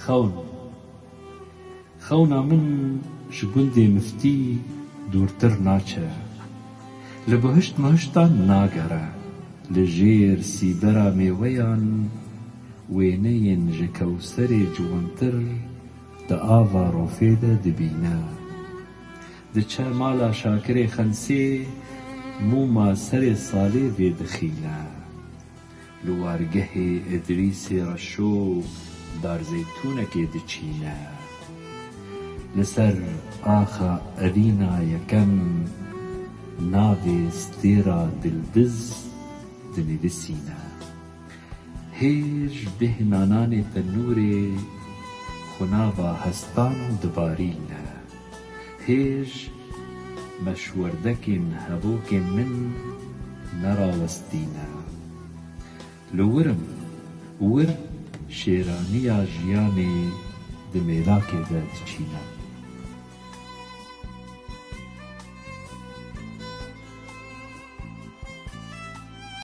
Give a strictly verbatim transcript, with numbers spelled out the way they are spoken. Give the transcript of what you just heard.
Xewn. Xewna min ji gundê miftî dûrtir naçe. Li buhişt muhiştan nagere. Li jêr sîbera mêweyan wêneyên ji Kewserê ciwantir di ava rofê de dibîne. Diçe mala Şakirê Xensê, mûma serê salê vê dixîne. Li wargehê Îdrîsê Reşo darzeytûnekê diçîne. Li ser axa Evîna Yekem navê stêra Dildiz dinivîsîne. Hêj bêhna nanê tenûrê xwe nava hestan dibarîne. Hêj meşwerdekên hevokên min nerawestîne. Li wir im, wir şêraniya jiyanê di mêlakê de diçîne.